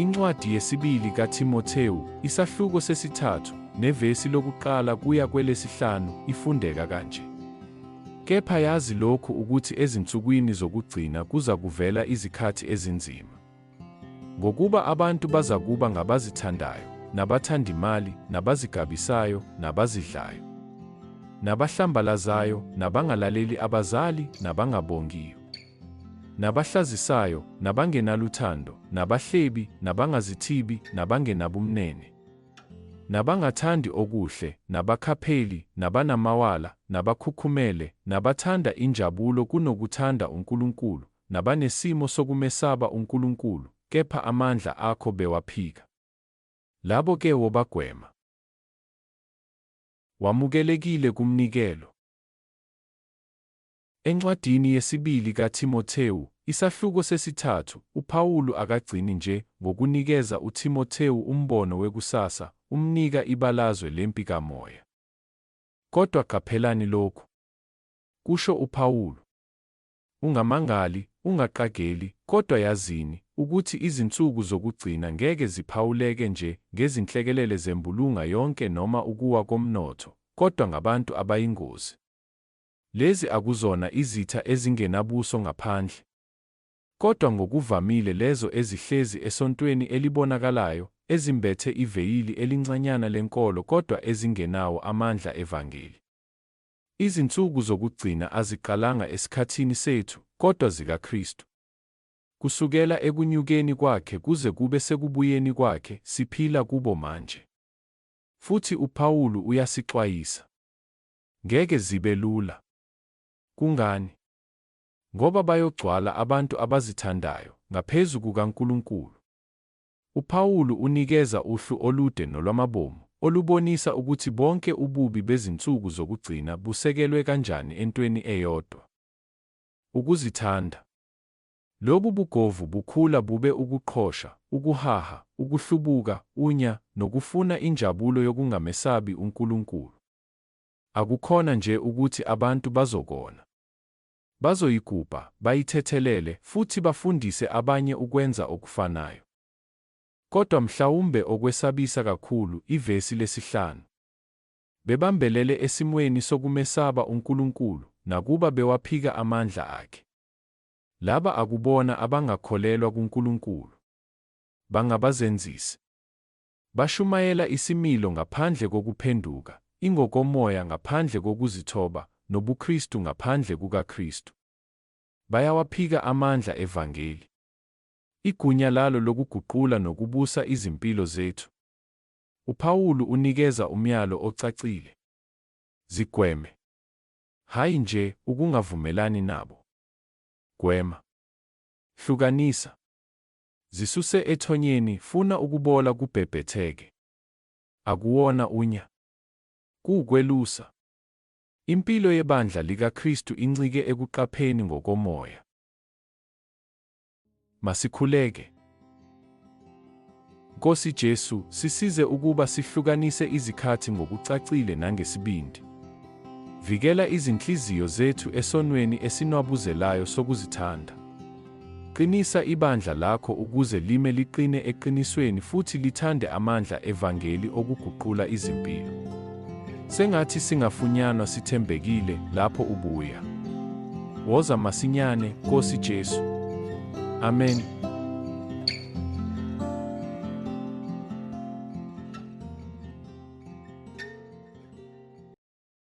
Incwadi yesibili kaThimothewu, isahluko sesithathu, nevesi lokuqala kuya kwelesihlanu, ifundeka kanje. Kepha yazi lokhu ukuthi ezinsukwini zokugcina kuzakuvela izikhathi ezinzima. Ngokuba abantu bazakuba ngabazithandayo, nabathandimali, nabazigabisayo, nabazidlayo, nabahlambalazayo, nabangalaleli abazali, nabangabongiyo, nabahlazisayo, nabangenaluthando, nabahlebi, nabangazithibi, nabangenabumnene, nabangathandi okuhle, nabakhapheli, nabanamawala, nabakhukhumele, nabathanda injabulo kunokuthanda uNkulunkulu, nabanesimo sokumesaba uNkulunkulu, kepha amandla akho bewaphika. Labo ke wobagwema. Wamukelekile kumnikelo. Encwadini yesibili kaThimothewu, isahluko sesithathu, uPawulu akagcini nje ngokunikeza uThimothewu umbono wekusasa, umnika ibalazwe lempi kamoya. Kodwa qaphelani lokhu, kusho uPawulu. Ungamangali, ungaqageli, kodwa yazini, ukuthi izinsuku zokugcina ngeke ziphawuleke nje ngezinhlekelele zembulunga yonke noma ukuwa komnotho, kodwa ngabantu abayingozi. Lezi akuzona izitha ezingenabuso ngaphandle, kodwa ngokuvamile lezo ezihlezi esontweni elibonakalayo, ezimbethe iveyili elincanyana lenkolo kodwa ezingenawo amandla evangeli. Izinsuku zokugcina aziqalanga esikhathini sethu, kodwa zikaKristu. Kusukela ekunyukeni kwakhe kuze kube sekubuyeni kwakhe, siphila kubo manje. Futhi uPawulu uyasixwayisa. Ngeke zibe lula. Kungani? Ngoba bayogcwala abantu abazithandayo, ngaphezu kukaNkulunkulu. UPawulu unikeza uhlu olude nolwamabomu, olubonisa ukuthi bonke ububi bezinsuku zokugcina busekelwe kanjani entweni eyodwa. Ukuzithanda. Lobu bugovu bukhula bube ukuqhosha, ukuhaha, ukuhlubuka, unya, nokufuna injabulo yokungamesabi uNkulunkulu. Akukhona nje ukuthi abantu bazokona. Bazoyigubha, bayithethelele, futhi bafundise abanye ukwenza okufanayo. Kodwa mhlawumbe okwesabisa kakhulu, ivesi lesihlanu. Bebambelele esimweni sokumesaba uNkulunkulu, nakuba bewaphika amandla akhe. Laba akubona abangakholelwa kuNkulunkulu. Bangabazenzisi. Bashumayela isimilo ngaphandle kokuphenduka, ingokomoya ngaphandle kokuzithoba, nobuKristu ngaphandle kukaKristu. Bayawaphika amandla evangeli. Igunya lalo lokuguqula nokubusa izimpilo zethu. UPawulu unikeza umyalo ocacile. Zigweme. Hhayi nje ukungavumelani nabo. Gwema. Hlukanisa. Zisuse ethonyeni funa ukubola kubhebhetheke. Akuwona unya. Kuwukwelusa. Impilo yebandla likaKristu incike ekuqapheni ngokomoya. Masikhuleke. Nkosi Jesu, sisize ukuba sihlukanise izikhathi ngokucacile nangesibindi. Vikela izinhliziyo zethu esonweni esinwabuzelayo sokuzithanda. Qinisa ibandla lakho ukuze lime liqine eqinisweni futhi lithande amandla evangeli okuguqula izimpilo. Sengathi singafunyanwa sithembekile lapho ubuya. Woza masinyane, Nkosi Jesu. Amen.